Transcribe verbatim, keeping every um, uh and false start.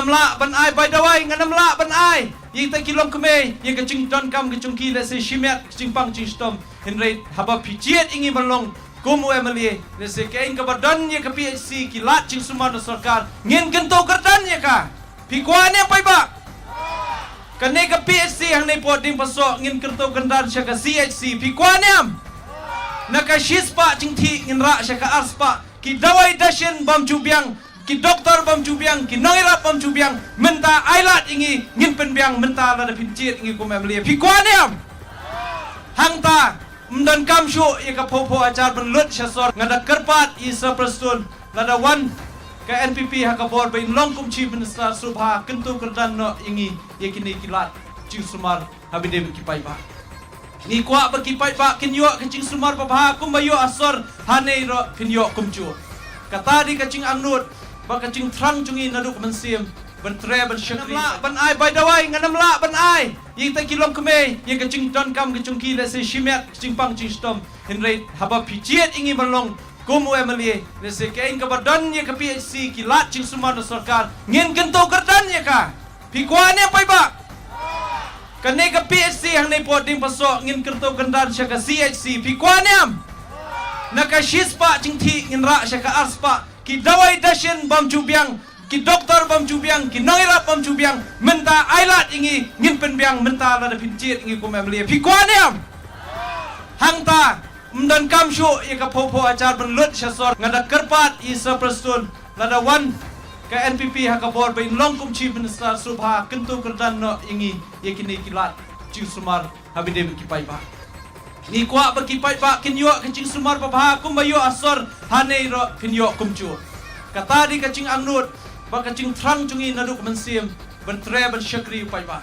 lah ban ai bai dawai, ngam lah ban ai ïa kita ki longkmie ïa ka jingdonkam ka jong ki, lehse shimet ka jingpang jingshitom. Hynrei haba phi jied ïa ngi ban long kum u MLA, lehse kaei kaba don ïa ka PHC, ki lad jingsumar na sorkar, ngin kyntu kyrdan ïa ka. Phi kwah ne em paidbah? Kane ka PHC hangne Pohding Pasoh ngin kyntu kyrdan sha ka CHC. Phi kwah ne em? Na ka shispah jingthih ngin rah sha ka arspah. Ki dawai dashin bym ju biang, ki doktor bym ju biang, ki nongïarap bym ju biang. Mynta ai lad ïa ngi, ngin pynbiang mynta lada phin jied ïa ngi kum MLA. Phi kwah ne em? Hangta ym donkam shuh ïa ka phew phew hajar ban lut sha sor. Nga da kyrpad ïa i Sir Prestone, lada wan ka NPP ha ka bor ba in long kum Chief Minister, sngewbha kyntu kyrdan noh ïa ngi ïa kine ki lad jingsumar ha bynta ki paidbah. Ngi kwah ba ki paidbah kin ïoh ka jingsumar babha kumba ïoh ha sor, hangne ruh phin ïoh kumjuh. Kata dei ka jingangnud bad ka jingthrang jong ngi naduh ka mynsiem ban trei ban shakri. Ngam lah ban ai bai dawai, ngam lah ban ai ïa kita ki longkmie ïa ka jingdonkam ka jong ki, lehse shimet ka jingpang jingshitom. Hynrei haba phi jied ïa ngi ban long kum u MLA, lehse kaei kaba don ïa ka PHC, ki lad jingsumar na sorkar, ngin kyntu kyrdan ïa ka. Phi kwah ne em paidbah? Kane ka PHC hangne Pohding Pasoh ngin kyntu kyrdan sha ka CHC. Phi kwah ne em? Na ka shispah jingthih ngin rah sha ka arspah. Ki dawai dashin bym ju biang, ki doktor bym ju biang, ki nongïarap bym ju biang. Mynta ai lad ïa ngi, ngin pynbiang mynta lada phin jied ïa ngi kum MLA. Phi kwah ne em? Hangta ym donkam shuh ïa ka phew phew hajar ban lut sha sor. Nga da kyrpad ïa i Sir Prestone, lada wan ka NPP ha ka bor ba in long kum Chief Minister, sngewbha kyntu kyrdan noh ïa ngi ïa kine ki lad jingsumar ha bynta ki paidbah. Ngi kwah ba ki paidbah kin ïoh ka jingsumar babha kumba ïoh ha sor, hangne ruh phin ïoh kumjuh. Kata dei ka jingangnud bad ka jingthrang jong ngi naduh ka mynsiem ban trei ban shakri u paidbah.